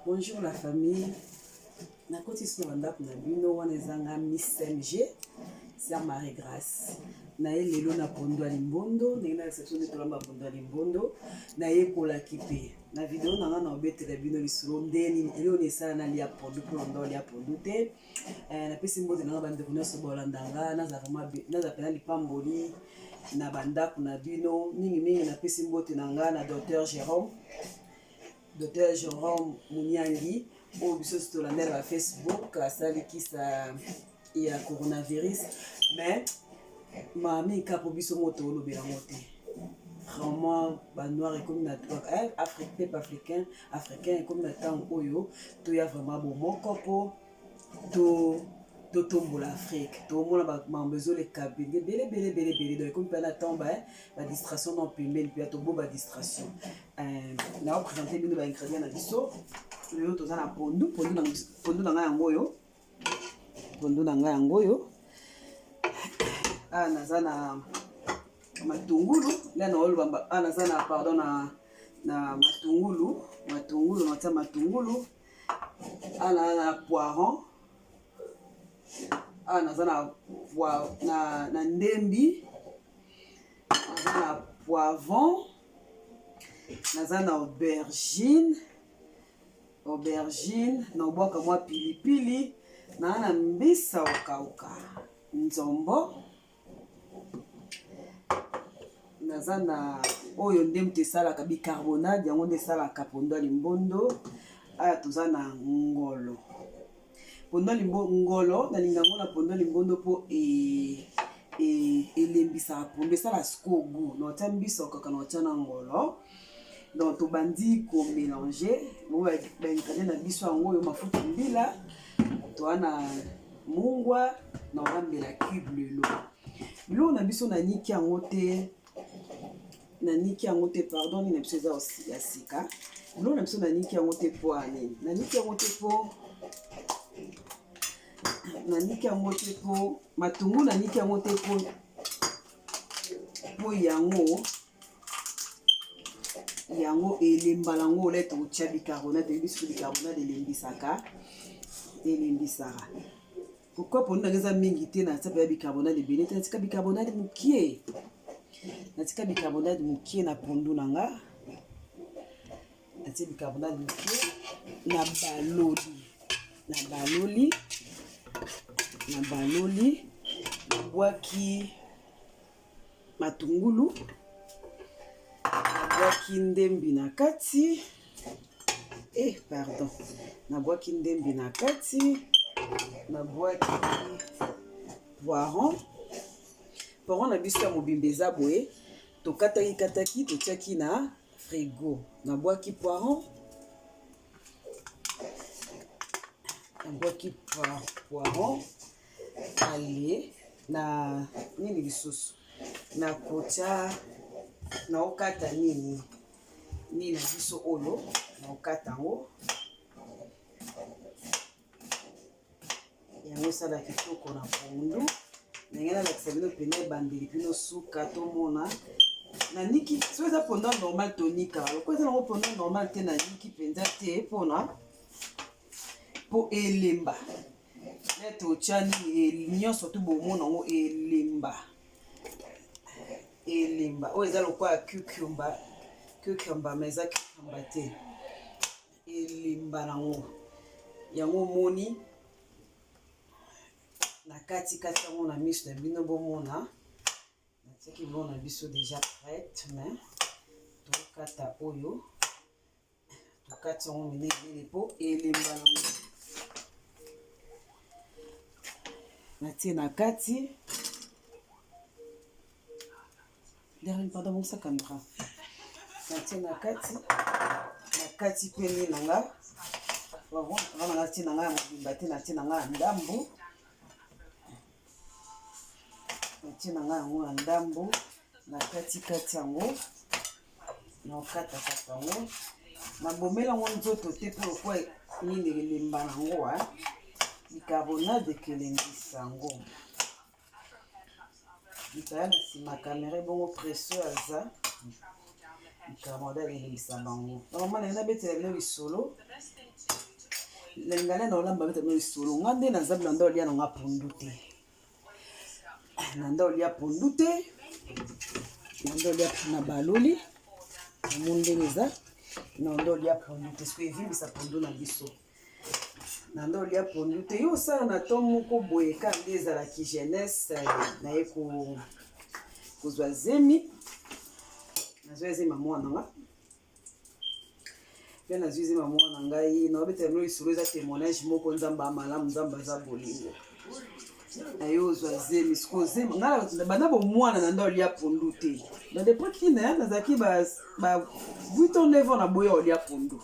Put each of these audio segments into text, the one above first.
Bonjour la famille. Nakoti sino na ndako na bino wana eza nga Miss MG Sœur Marie Grace. Naye lelo na pondu ya limbondo ndenge na reception nde tolamba pondu ya limbondo nayekolaki mpe na video na nga na obetela bino lisolo nde nini eloko nini esala nalia pondu mpo na ndo alia pondu te. Eh, napesi mbote na nga bandeko nyonso bolanda nga naza vraiment naza mpena lipamboli na bandako na bino mingimingi napesi mbote na nga na docteur Jerome Docteur Jerome Munyangi oyo biso nyonso tolanda na ba Facebook asali kisa ya coronavirus mais mami kapo biso moto olobela yango te vraiment banoir ekomi na eh, afrique peuple africain africain ekomi na ntango oyo toya vraiment bomoko mpo to totombola afrique tomona makambo ezoleka benge ebele ebele ebele ebele donc ekomi mpe na ntango badistraction na pembeni mpe tobo badistraction euh, nao présente bino baingrédient na biso lelo toza na pondu pondu na ngai yango oyo pondu na ngai yango oyo awa naza na matungulu nde naoloba awa naza na pardon na na matungulu matungulu natia matungulu awa naza na poiron awa naza na, na, na ndembi naza na poivron naza na aubergine aubergine na obwaka mwa pilipili naa na mbisa okauka nzombo naza na oyo nde moto esalaka bicarbonate yango nde esalaka pondo ya limbondo aya toza na ngolo pondo limbo ngolo nalinga yango na pondo limbondo mpo e, e, elembisaka pondo esala siko gout na otya mbisa kaka na otya na ngolo donc tobandi komélange bongo baingrédient na biso yango oyo mafuta mbila toa na mungwa na olambela cube lelo biloko na biso naniki yango te naniki yango te pardon nini na biso eza ya sika biloko na biso naniki yango te mpo ya nini naniki yango te mpo naniki yango te mpo matungu naniki yango te mpo mpo yango yango elemba nango ole totya bicarbonate oyebi soki bicarbonate elembisaka elembisaka pourquoi pondu nanga eza mingi te natia mpenza bicarbonate ebele te natika bicarbonate mokie natika bicarbonate mokie na pondu na nga natie bicarbonate mokie na baloli na baloli na baloli nabwaki matungulu nabwaki ndembi na kati eh pardon nabwaki ndembi na kati nabwaki poiron poiron na biso ya mobimba eza boye tokataki kataki totiaki na frigo nabwaki poiron nabwaki poiron ale na nini lisusu nakotya naokata nini nini na biso oyo naokata yango yango esala kitoko na pondu ndenge nalakisa bino pene ebandeli bino suka tomona naniki soki eza pondu normal tonika lokola eza nango pondu normal te naniki mpenza te mpona mpo elemba nde totya nini nyonso tu bomona yango elemba elemba oyo eza lokola cucumber cucumber ma eza cucumber te elemba nango yango omoni na kati kati yango na miso na bino bomona natiaki biloko na biso deja prete mais tokata oyo tokati yango minene minene mpo elemba yango natie na kati Darling, pardon, bongisa kamera natie na kati na kati mpe nini na nga wana natie na nga ya mobimba te natie na nga ya ndambu natie na nga yango ya ndambu na kati kati yango naokatakata yango nabomela yango nzoto te mpo lokola nini elemba yango bicarbonate ekelengisa yango Likaya na nsima kamera ebongo preso aza. Bicarbonate elembisa bango. Mama na ngai nabetela bino lisolo. Lingala na olamba beta bino lisolo. Nga nde naza na ndo lia na nga pondu te. Na ndo lia pondu te. Na ndo lia na baloli. Namoni ndenge eza. Na ndo lia pondu te. Soki evimbisa pondu na biso. Na ndo lia pondu te. Yo osala na to moko boye ka nde ezalaki jeunesse naye ko kozwa zemi. Nazwa zemi ya mwana nga. Mpe nazwi zemi ya mwana ngai. Naobetela bino lisolo eza témoignage moko Nzambe ya malamu, Nzambe aza bolingo. Naye ozwa zemi sikoyo zemi ngai banda bomwana na nda olia pondu te. Na depuis kina nazalaki ba ba 8 ans 9 ans naboya olia pondu.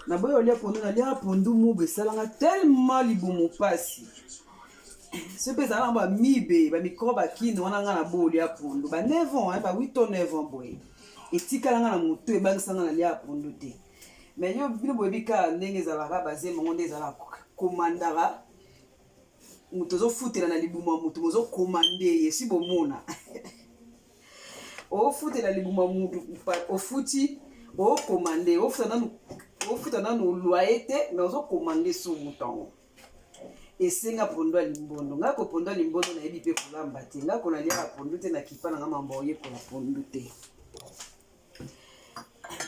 Naboya olia pondu, naliaka pondu mubu esalanga tellement libumu pasi. Soki mpe ezalaka ba mibe ba microbe ya kino wana ngai naboya olia pondu ba 9 ans ba 8 ans 9 ans boye. Etikala nga na motu ebangisa nga naliaka pondu te. Mais yo bino boyebi kaka ndenge ezalaka bazemi yango nde ezalaka komandaka moto ozofutela na libumu ya moto bozokomande ye si bomona ofutela libumu ya moto ofuti okomande ofuta nanu loyer te mais ozokomande so moto yango esenga pondu ya limbondo. Ngai ko pondu ya limbondo nayebi mpe kolamba te. Ngai ko naliaka pondu te na kipa na ngai mambo oyekola pondu te.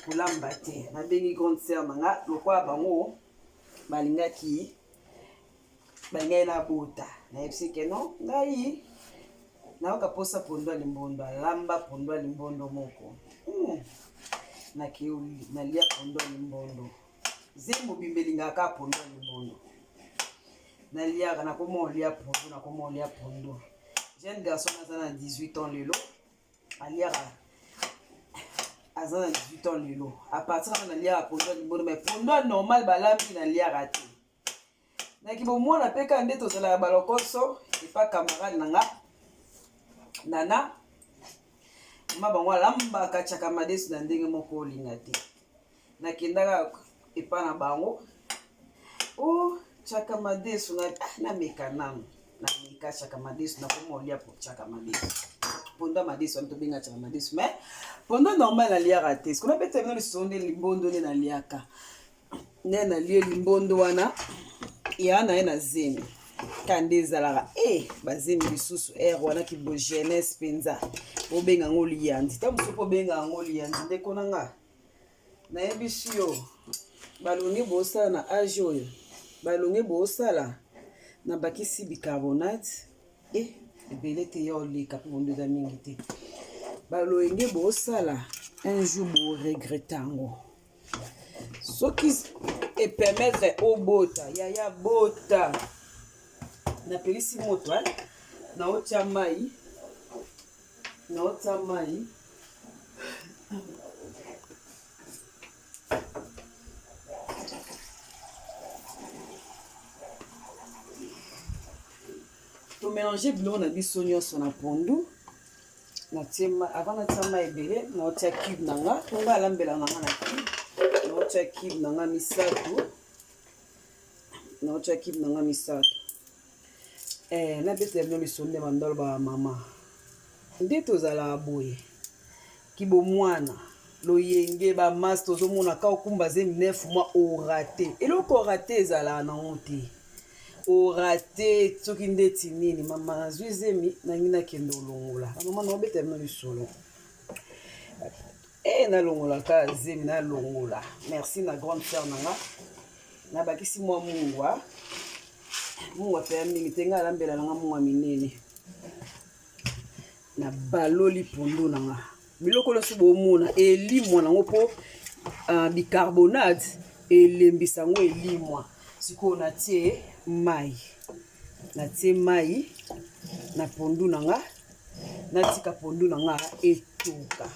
Kolamba te. Nabengi grande sœur na nga lokola bango balingaki balingaki nabota. Nayebisi ke non ngai nayoka posa pondu ya limbondo alamba pondu ya limbondo moko. Nakei nalia pondu ya limbondo. Zemi mobimba elingaka kaka pondu ya limbondo. Naliaka nakoma olia pondu, nakoma olia pondu. Jeune garçon aza na 18 ans lelo, aliaka aza na 18 ans lelo. À partir wana naliaka pondu ya limbondo, mais pondu ya normal balambi naliaka te. Na kibomwana mpe kaka nde tozalaka balokoso epa camarade na nga Nana, mama bango alambaka chaka madesu na ndenge moko olinga te. Nakendaka epa na bango o chaka madesu na nameka nanu nameka chaka madesu nakoma olia po chaka madesu pondu ya madesu wana tobenga chaka madesu mais pondu normal naliaka te sikoyo nabetela bino lisolo nde limbondo nde naliaka nde nalie limbondo wana ya na ye na zemi ka nde ezalaka e bazemi lisusu ere wana kibo jeunesse mpenza obenga yango liyandi ntango mosusu mpo obenga yango liyandi ndeko na nga nayebisi yo balongi bosala na age oyo balongi bosala nabakisi bicarbonate e ebele te ya oleka mpo bondo eza mingi te balongi bosala un jour boregrete yango soki epermettre obota yaya bota napelisi moto naotya mai naotya mai tomélange biloko na biso nyonso na pondu natie avant natia mai ebele naotia cube na nga mpo nga alambela na nga na cube naotia cube na nga misato naotia cube na nga misato eh, nabetela bino lisolo nde bandalo ba mama nde tozalaka boye kibomwana loyenge bamasi tozomona ka okumba zemi nef mwa orate eloko orate ezalaka nango te orate soki ndeti nini mama nazwi zemi nangi nakende olongola mama naobeta bino lisolo e nalongola kaka zemi nalongola merci na grande sœur na nga nabakisi mwa mungwa mungwa mpe ya mingi te ngai alambela na nga mungwa minene nabaloli pondu na nga biloko nyonso bomona elimwa nango mpo bicarbonate elembisa yango elimwa sikoyo natie mai natie mai na pondu na nga natika pondu na nga etoka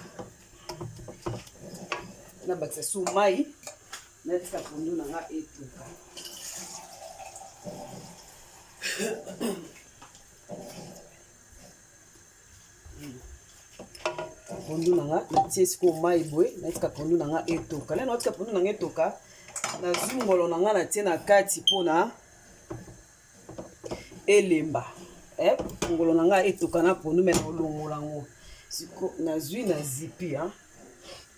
nabakisa su mai natika pondu na nga etoka pondu na nga natie sikoyo mai boye natika pondu na nga etoka nde natika pondu na nga etoka nazwi ngolo na nga natie na kati mpona elemba eh, ngolo na nga etoka na pondu me naolongola yango siko nazwi na zipi.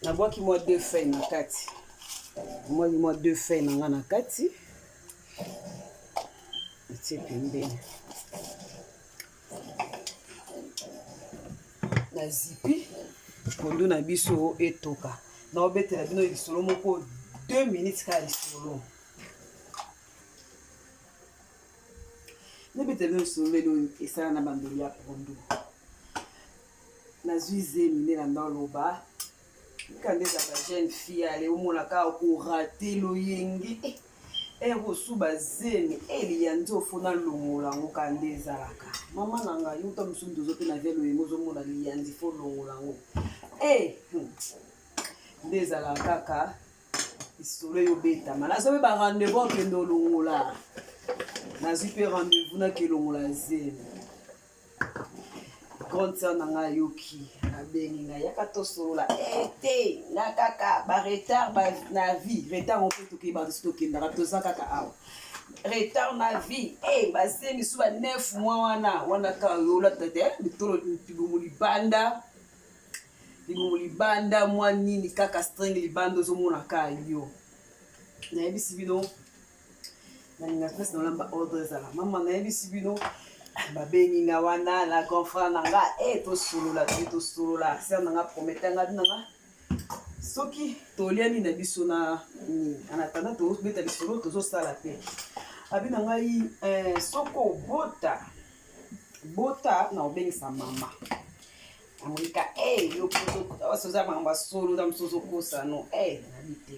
Nabwaki mwa deux feuilles na kati. Namwaki mwa deux feuilles na nga na kati. Natie pembeni. Na zipi pondu na biso etoka. Naobetela bino lisolo moko 2 minutes kaka lisolo. Nabetela bino lisolo lelo esala na bandoli ya pondu. Nazwi zemi nde na ndaloba kaka nde eza ba jeune fille ale omona kaka korate loyenge eh, ere eh, osuba zemi eliya eh, nzofo nalongola yango kaka nde ezalaka mama na ngai yo ta mosusu tozo mpe na vie loyenge ozomona liyanzi fo longola yango e nde ezalaka kaka lisolo eyobetama nazwa mpe ba rendez-vous okende olongola nazwi mpe rendez-vous nakelongola zemi Grande sœur na ngai ayoki abengi ngai yaka tosolola eh, te nga kaka ba retard ba, na vie retard ngo mpe tokei bato soki tokendaka toza kaka awa retard na vie eh, bazemi su ba 9 mois wana wana kaka olata te mitolo libumu libanda libumu libanda mwa nini kaka string libanda ozomona kaka yo nayebisi bino Nalinga place nalamba ordre ezala mama nayebisi bino babengi nga wana na grand frère na nga e eh, tosolola te tosolola sœur na nga promete nga bino nga soki toliani na biso na nini en attendant tobeta lisolo tozosala te abi na ngai eh, soki obota bota na obengisa mama amonika e eh, yo oza makambo ya solo oza mosusu ozokosa no e nabi te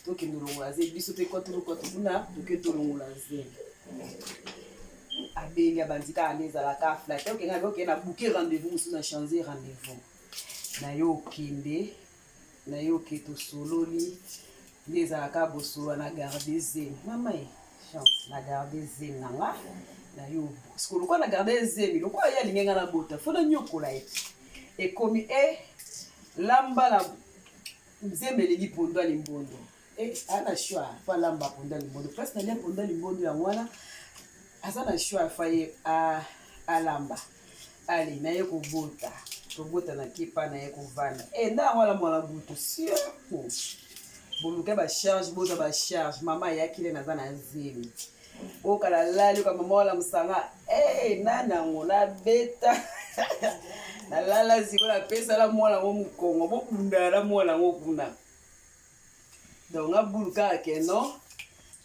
tokende olongola zemi biso mpe kwatulukwatu kuna toke tolongola zemi abengi abandi kaka nde ezalaka flate okende abi okende na bouke rendez-vous mosusu na change rendez-vous na yo okende na yo oke tosololi nde ezalaka bosolola na garde zemi mama ye chance na garde zemi na nga na yo siko lokola na garde zemi lokola ye alingi nga nabota fo nanyokola ye ekomi e lamba na Nzembe elingi pondu ya limbondo. Eh, aza na choix, faut alamba pondu ya limbondo. Place nalia pondu ya limbondo yango wana, aza na choix fa ye alamba. Allez, naye kobota. Kobota na kepa naye kovanda. Eh, nda yango alamba na butu. Sio. Boluka ba charge, boza ba charge. Mama ayaki le naza na zemi. Oka na lali oka mama wala musanga. Eh, nani yango nabeta. Nalala sikoyo napesa na mwana yango mokongo bobundana na mwana yango kuna. Donc nga bulu kaka ke non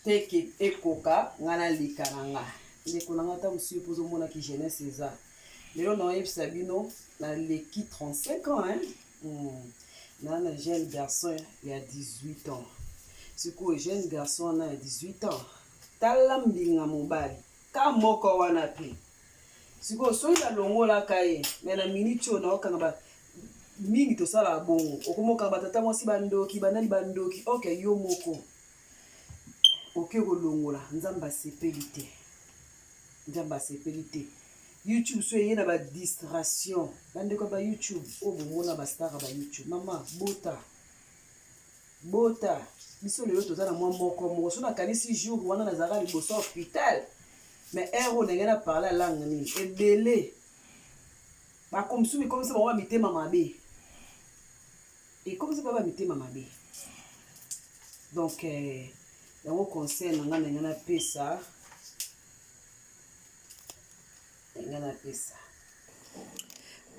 teke ekoka nga naleka na nga. Ndeko na nga ata mosusu yo mpo ozomona ki jeunesse eza. Lelo naoyebisa bino naleki 35 ans hein. Na na jeune garçon ya 18 ans. Sikoyo jeune garçon wana ya 18 ans tala mbinga mobali ka moko wana pe sikoyo soki nalongolaka ye me na minute oyo naokanga ba mingi tosalaka bongo okomokanga batata mwasi bandoki banani bandoki oke yo moko oke kolongola nzambe asepeli te nzambe asepeli te youtube so eye na ba distraction bandeko ya ba youtube oyo bomona ba star ya ba youtube mama bota bota biso lelo toza na mwa moko moko so nakanisi jour wana nazalaka liboso ya hopital mais heure oyo ndenge na parle ya langue nini ebele bakomisusu mikomisa bango ba mitema mabe ekomisa bango ba mitema mabe donc eh, yango conseil na ngai ndenge napesa ndenge napesa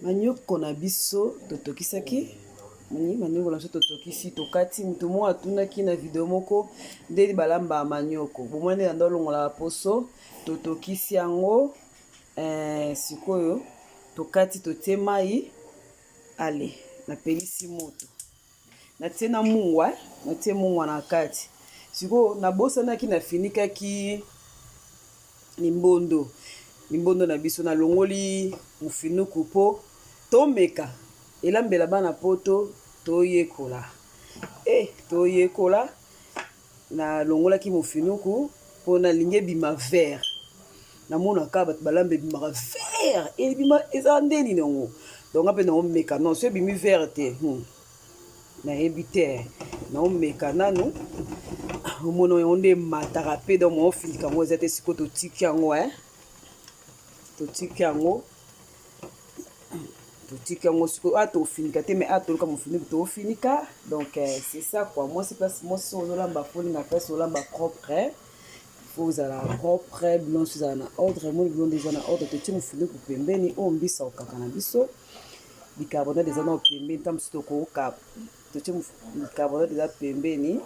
Manioko na biso totokisaki manioko na biso totokisi tokati moto moko atunaki na video moko ndeni balambaka manioko bomoni nde nando alongolaka poso totokisi yango eh, sikoyo tokati totie mai ale napelisi moto natie na mungwa eh, natie mungwa na kati sikoyo nabosanaki nafinikaki limbondo limbondo na biso nalongoli mofinuku mpo tomeka elambela bana poto toyekola e toyekola nalongolaki mofinuku mpo nalingi ebima vert namonaka bato balamba ebimaka vert ebima eza nde nini yango donc nga mpe naomeka non so ebimi vert te Nayebi te naomeka nanu omona yango nde emataka mpe donc maofindika yango eza te sikoyo totiki yango eh totiki yango Totiki yango sikoyo a tofinika te, mais a toluka mofiniki tofinika. Donc c'est ça quoi. Mwasi place, mwasi ozolamba, folinga place olamba propre, faut ozala propre, biloko nyonso ezala na ordre. Moi biloko nde eza na ordre. Totie mofiniki pembeni. Oyo mbisa okaka na biso, bicarbonate eza na pembeni. Ntango mosusu tokoka totie bicarbonate eza pembeni.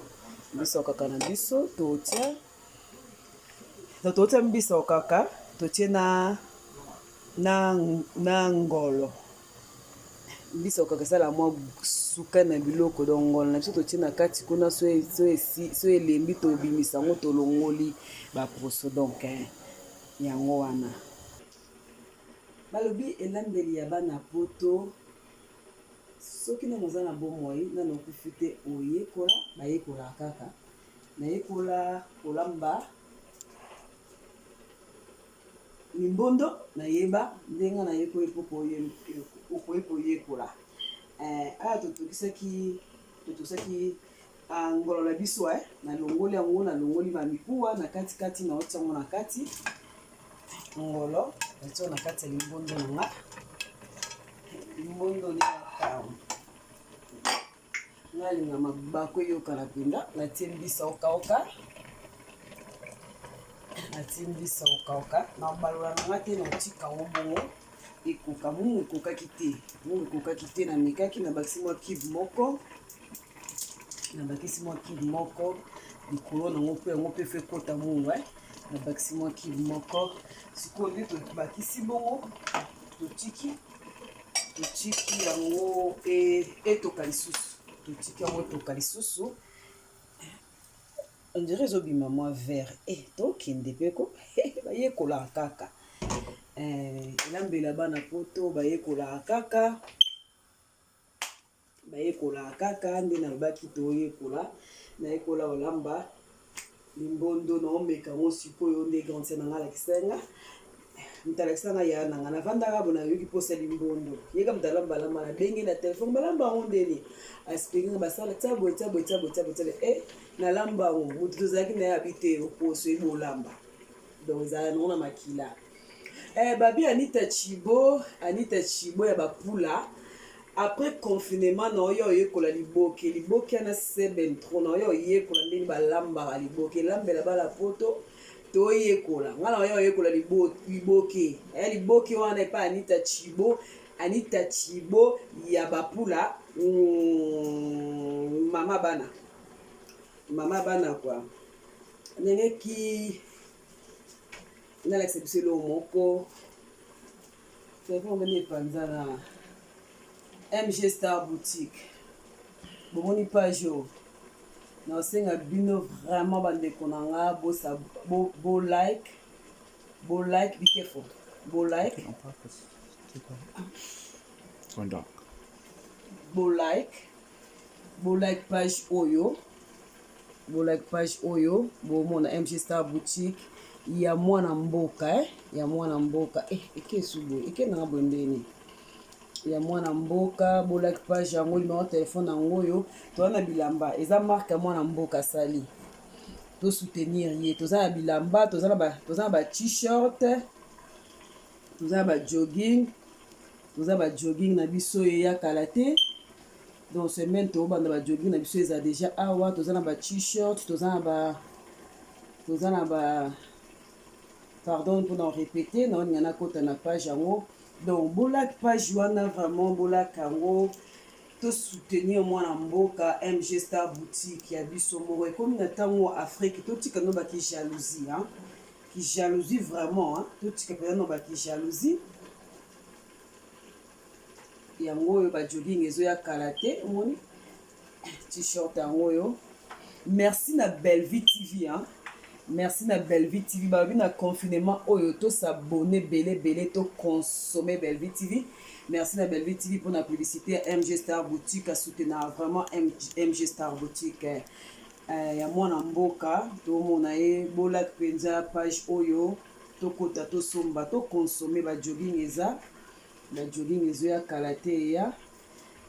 Mbisa okaka na biso totia, donc totia mbisa okaka, totie na ngolo. Mbisa okaka esala mwa suka na biloko. Donc ngolo na biso totie na kati kuna. So elembi, tobimisa yango, tolongoli baposo. Donc yango wana balobi elambeli ya bana Poto. Soki nano oza na bomoi, nano okufi te, oyekola. Bayekolaka kaka. Nayekola kolamba limbondo, nayeba ndenge nayekoli mpo okoki koyekola. Awa totokisaki ngolo na biso. Nalongoli yango, nalongoli bamikuwa na katikati, naotia yango na kati. Ngolo natia na kati ya limbondo na nga. Limbondo nde nga alinga mabako eyokana mpenza. Natie mbisa okaoka, natie mbisa okaoka na balola na nga te, na otika yango bongo ekoka. Mungu ekokaki te, mungu ekokaki te. Namekaki, nabakisi mwa cube moko, nabakisi mwa cube moko likolo nango mpo yango mpe faut ekota mungu. Nabakisi mwa cube moko. Sikoyo nde tobakisi bongo, totiki yango etoka lisusu, totiki yango etoka lisusu. On dirait ezobima mwa vert. Tokende mpe ko bayekolaka kaka. Elambela bana Poto, bayekolaka kaka, bayekolaka kaka. Nde nalobaki toyekola. Nayekola olamba limbondo, naomeka yango sikoyo. Nde grande sœur na nga alakisa nga, moto alakisa nga ya na nga. Navandaka bo, nayoki mposa limbondo. Yeka moto alamba alamba, nabengi na telefone, balamba yango ndeni aexpliquer nga, basala tia boye, tia boye, tia boye, tia boye, tia boye. Nalamba yango. Moto tozalaki na ye abi te, oposo ebolamba. Donc ezala nango na makila. Babi Anita Chibo, Anita Chibo ya bapula. Après confinement na oyo oyekola liboke, liboke wana seben tro na oyo oyekola ndenge balambaka liboke. Elambela bala Poto, toyekola. Nga na oyo oyekola liboke, liboke wana epai Anita Chibo, Anita Chibo ya bapula. Mama bana, mama bana kwa ndenge ki nalakisa biso eloko moko. Telefone bani epanza na MG Star Boutique. Bomoni page oyo, naosenga bino vraiment, bandeko na nga, bo like, bo like, be careful, bo like. On purpose. It's going dark. Bo like, bo like page oyo, bo like page oyo. Bomona MG Star Boutique ya mwana mboka, ya mwana mboka. Eke esu boye, eke nanga boye ndeni ya mwana mboka. Bolike page yango. Numéro telefone yango oyo. Toza na bilamba, eza marque ya mwana mboka asali, tosoutenir ye. Toza na bilamba, toza na ba t-shirt, toza na bajogging, toza bajogging na biso eya kala te. Donc semaine tobanda bajogging na biso eza déjà awa. Toza na ba t-shirt, toza na ba, pardon mpona répéter, naoninga nakota na page yango. Donc bolike page wana vraiment, bolike yango, tosoutenir mwana mboka. MG Star Boutique ya biso moko. Ekomi na ntango Afrique totika no baki jalousie, hein? Ki jalousie vraiment, hein? Totika mpenza no baki jalousie. Yango oyo bajogging ezoya kala te. Omoni t-shirt yango oyo. Merci na Bellevie TV, hein? Merci na Bellevie TV. Balobi na confinement oyo tos'abonner ebele ebele, toconsommer Bellevie TV. Merci na Bellevie TV mpona publicité ya MG Star Boutique. Asoutenaka vraiment MG Star Boutique ya mwana mboka. Tomona ye, bolike mpenza page oyo, tokota, tosomba, toconsommer bajogging. Eza bajogging ezoya kala te, eya.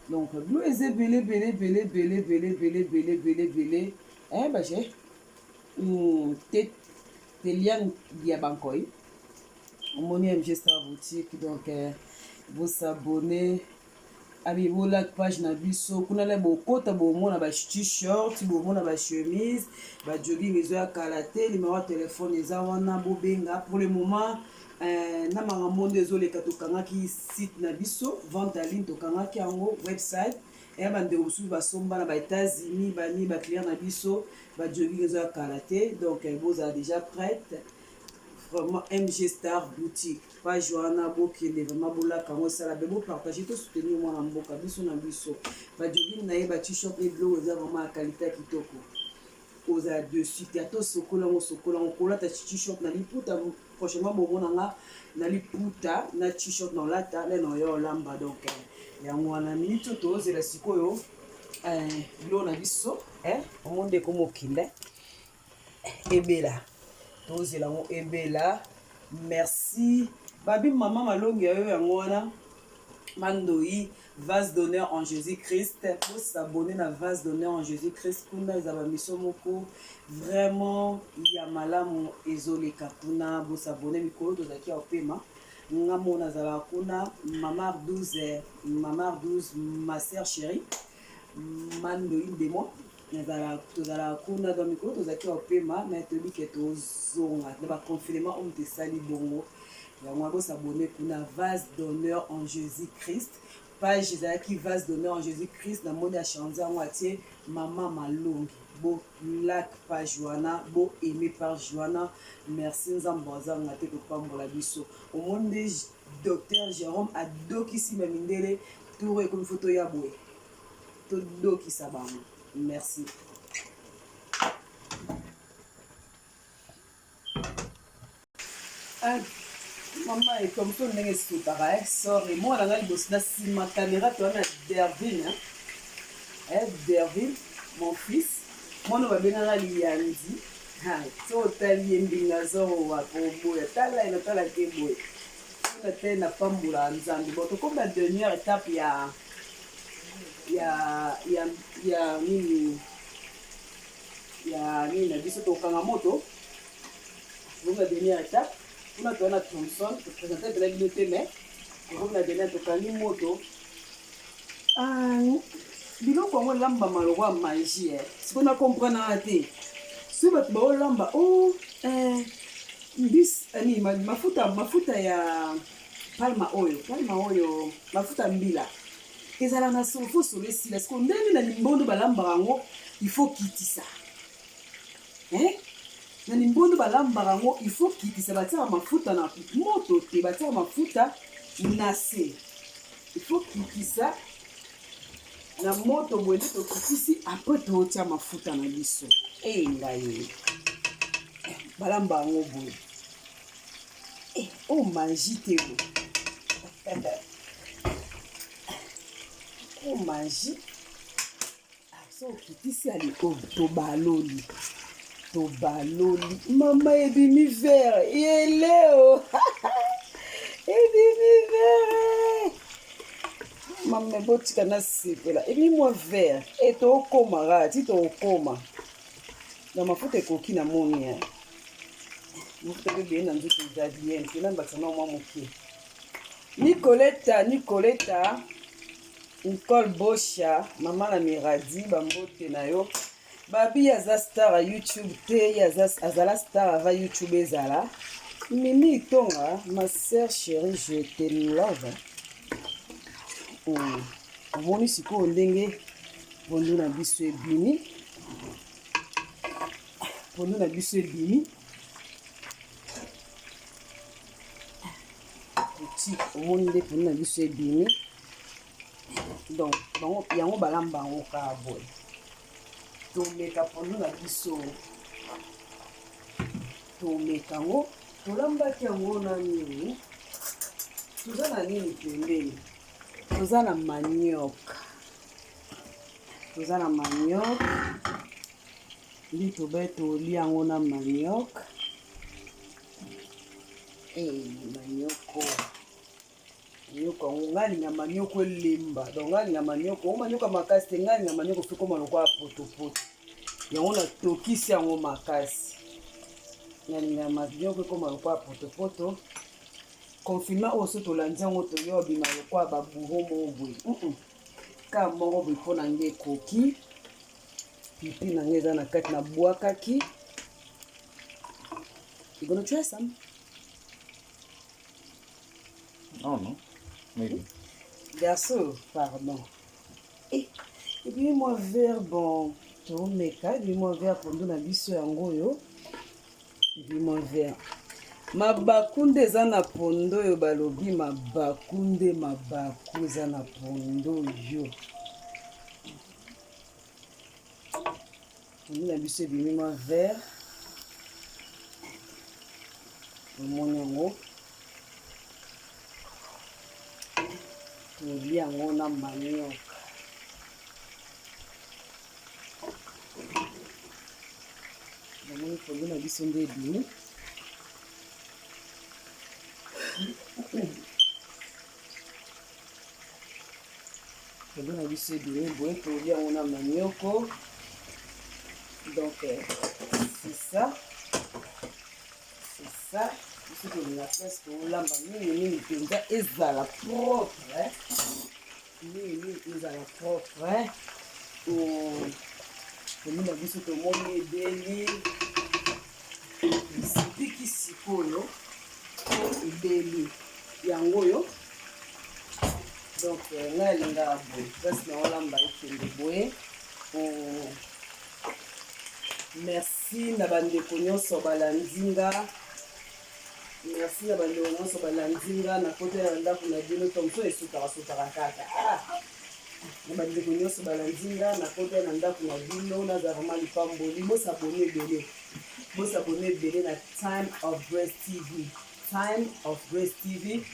Donc bilo eza ebele ebele ebele ebele ebele ebele ebele ebele ebele. Baje te teliane ya bankoi. Omoni MG Star Boutique. Donc Bosabone abi bolike page na biso kuna na bokota bomona ba t-shirt, bomona ba chemise, ba jogging ezoya kala te. Numero ya telefone eza wana, bobenga. Pour le moment na makambo nde ezoleka, tokangaki site na biso vente en ligne, tokangaki yango website eya. Bandeko mosusu basomba na ba États-Unis, bani baclient na biso, ba jogging ezoya kala te. Donc bozala déjà prête. Vraiment, MG Star Boutique, page wana bokende vraiment, bolaka yango, esala be, bopartage, tosoutenir mwana mboka biso na biso. Bajogging na ye, ba t-shirt ne, biloko eza vraiment ya qualité ya kitoko, ozala dessus te. Ata osokola yango, osokola yango, kolata t-shirt na liputa. Prochainement bomonanga na liputa na t-shirt na olata le na oya olamba. Donc yango wana minute oyo tozela sikoyo biloko na biso. Omo ndeko mokinde ebela, tozela yango ebela. Merci babi mama Malongi ya yo. Yango wana Mandoi, Vase d'honneur en Jésus Christ. Bosabone na Vase d'honneur en Jésus Christ, kuna eza bamission moko vraiment ya malamu ezoleka kuna. Bosabone. Mikolo tozalaki ya kopema, nga moko nazalaka kuna. Mama 12, mama 12, ma sœur chérie Mandoi de moi, tozalaka kuna. Donc mikolo tozalaki ya kopema, mais toyebi ke tozonga na baconfinement oyo moto esali bongo. Yango bosabone kuna, Vase d'honneur en Jésus Christ. Page ezalaki Vase d'honneur en Jésus Christ, namoni achange yango, atie Mama Malongi. Bolike page wana, boaime page wana. Merci. Nzambe azanga te kopambola biso. Omoni nde docteur Jérôme adokisi bamindele, tour ekomi fo toya boye, todokisa bango. Merci. Ah, mama ekomso ndenge esutaka. Sorry, mwana nga liboso na nsima caméra toa na Dervin, Dervin mon fils, mwana babengaka Liyandi. So otali ye mbinga zowa koboya, tala ye, natala te boye mpona te napambola Nzambe. Bon, tokomi na dernière étape ya nini, ya nini na biso. Tokanga moto, tokomi na dernière étape. Kuna toza na Thomson, toprésente mpena bino te, mais tokomi na dernière, tokangi moto. Biloko yango elambama lokola magie. Sikoyo na comprendre te soki bato baolamba o mbis nini, mafuta ya palma oyo, palma oyo, mafuta mbila ezala na solo, fo solo esila. Sikoyo ndenge na limbondo balambaka yango, il faut kitisa na limbondo balambaka yango, il faut kitisa. Batiaka mafuta na moto te, batiaka mafuta na se. Il faut kitisa na moto boye nde tokitisi, après totia mafuta na biso. E ngai, balamba yango boye oyo magie te boye, oyo magie. So okitisi ali oyo, tobaloli, tobaloli, mama ebimi vert yeleo, ebimi vert. Mama, botika nasepela, ebimi mwa vert. E tokóma kaka ti tokóma na mafuta ekoki. Na moni ya mafuta ebele na nzoto eza bien te, nambakisa na mwa moke. Nicoleta, Nicoleta, Nicole Bosha, mama na Miradi, bambote na yo. Babi aza star ya YouTube te, ye azala star ava YouTube ezala. Mimi Itonga, ma sœur chérie, je te love. Omoni sikoyo ndenge pondu na biso ebimi, pondu na biso ebimi. Omoni nde pondu na biso ebimi. Donc bango yango balamba yango kaka boye. Tomeka pondu na biso, tomeka yango. Tolambaki yango na nini? Toza na nini pembeni? Toza na manioc, toza na manioc nde tobe tolia yango na manioc. Manioko, manioko yango ngai alinga manioko elemba. Donc ngai alinga manioko o manioko ya makasi te, ngai alinga manioko soki koma lokola potopoto. Yango natokisi yango makasi, nalinga manioko ekoma lokola potopoto. Confinement oyo soki tolandi yango toyo obima lokola ba bourreau moko boye. Ka moko boye mpo na ngai ekoki. Pipi na ngai eza na kati nabwakaki. You gonna try some? I don't know. Maybe. Garçon, pardon. Eh, ebimi mwa vert bon tomeka ebimi mwa vert pondu na biso yango oyo ebimi mwa vert mabaku nde eza na pondo oyo balobi mabaku nde mabaku eza na pondo oyo pondu na biso ebimi mwa vert omoni yango tolia yango na manioc. Namoni pondu na biso nde ebimi. Pondu na biso ebimi boye, tolia yango na manioko. Donc, c'est ça. C'est ça. Biso tolinga place tolamba mingi mingi mpenza ezala propre, mingi mingi ezala propre. Pondu na biso tomoni ebeli, esipiki sikoyo ebeli yango oyo. Donc ngai alingaka boye place na olamba ekende boye. Merci na bandeko nyonso balandi nga, merci na bandeko nyonso balandi nga na kota ya ndako na bino. Thomson esutaka sutaka kaka. Na bandeko nyonso balandi nga na kota na ndako na bino, naza vraiment lipamboli. Bosabone ebele, bosabone ebele na Time of Grace TV, Time of Grace TV.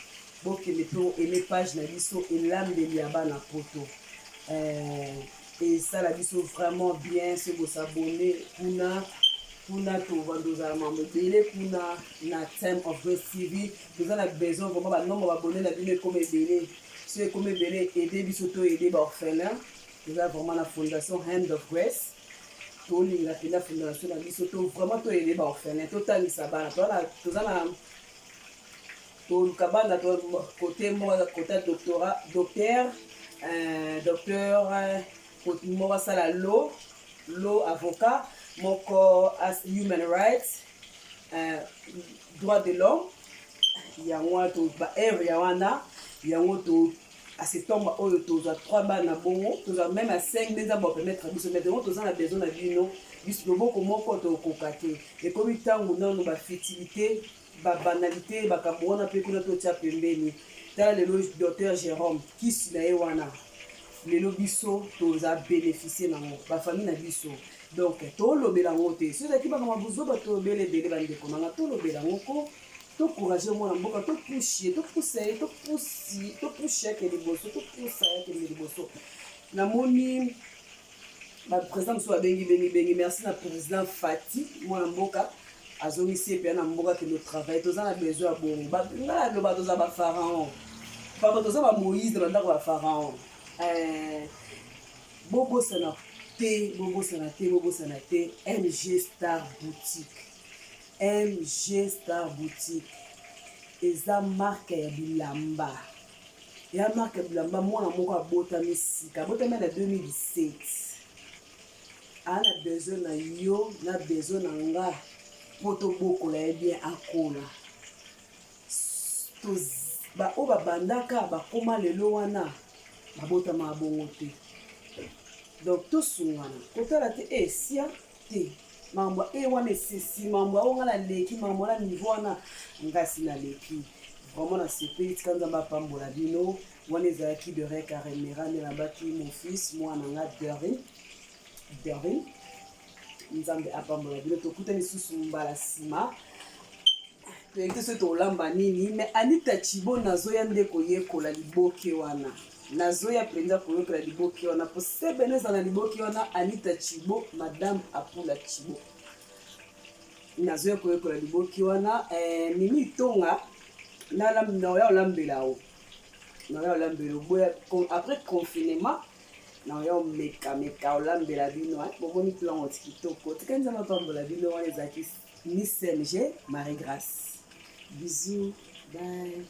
Bokende mpe aime page na biso Elambeli ya bana poto. Esala biso vraiment bien soki bosabone kuna. Kuna tovanda ozala mambo ebele kuna na Time of Grace TV. Toza na besoin vraiment banombre babone na bino ekoma ebele. So ekoma ebele, aide biso to aide baorphelin. Toza vraiment na fondation Hand of Grace. Tolinga mpenza fondation na biso to vraiment to aide baorphelin, totangisa bana. Toza na toluka bana kote moko, kota doctorat, docteur, docteur moko asala law, avocat moko as human rights, droit de l'homme. Yango wana to baarea wana yango to a septembre oyo tozwa 3 bana bongo, tozwa même à 5 nde Nzambe apermettre biso. Mais yango toza na besoin na bino. Biso loboko moko tokoka te. Ekomi ntango nano bafutilité, babanalité, makambo wana mpe kuna totia pembeni. Tala lelo docteur Jérôme, kisi na ye wana lelo biso toza bénéficie nango, bafamille na biso. Donc tolobela yango te. So ezalaki makambo ya buzoba, tolobela ebele. Bandeko nanga, tolobela yango ko tocourage mwana mboka, topushi ye, topusa ye, topusi, topushi yake liboso, topusa yake liboso. Namoni baprésident mosusu babengi bengi bengi. Merci na président Fati, mwana mboka azongisi ye mpe na mboka akende travaille. Toza na besoin ya bongo. Ngai naloba toza bapharaon papa, toza bamoïse na bandako ya pharaon. Bobosana te, bobosana te, bobosana te MG Star Boutique. MG Star Boutique eza marque ya bilamba, ya marque ya bilamba. Mwana moko abotami sika, abotami na 2017, aa na besoin na yo, na besoin na nga mpo tobokola ye bien, akola. Baoyo babandaka bakóma lelo wana babotama bongo te. Donc tosungana, kotala te esia te makambo e wana esesi makambo oyo nga naleki, makambo wana, niveau wana ngasi naleki. Vraiment nasepeli. Tika Nzambe apambola bino. Wana ezalaki Derek Aremera nde nabaki mon fils, mwana nga Derin. Derin, Nzambe apambola bino. Tokutani lisusu mbala nsima. Toyebi te soki tolamba nini, mais Anita Chibo, nazoya nde koyekola liboke wana. Nazoya mpenza koyokola liboke wana po sebene eza na liboke wana. Anita Chibo, madame Apula Chibo, nazoya koyekola liboke wana. Mimi Tonga, naoya olambela o, naoya olambela oboya après confinement, naoya omekameka olambela bino. Bomoni plan oti kitoko. Tika Nzambe apambola bino. Wana ezalaki Miss MG Marie Grâce. Bisous, bye.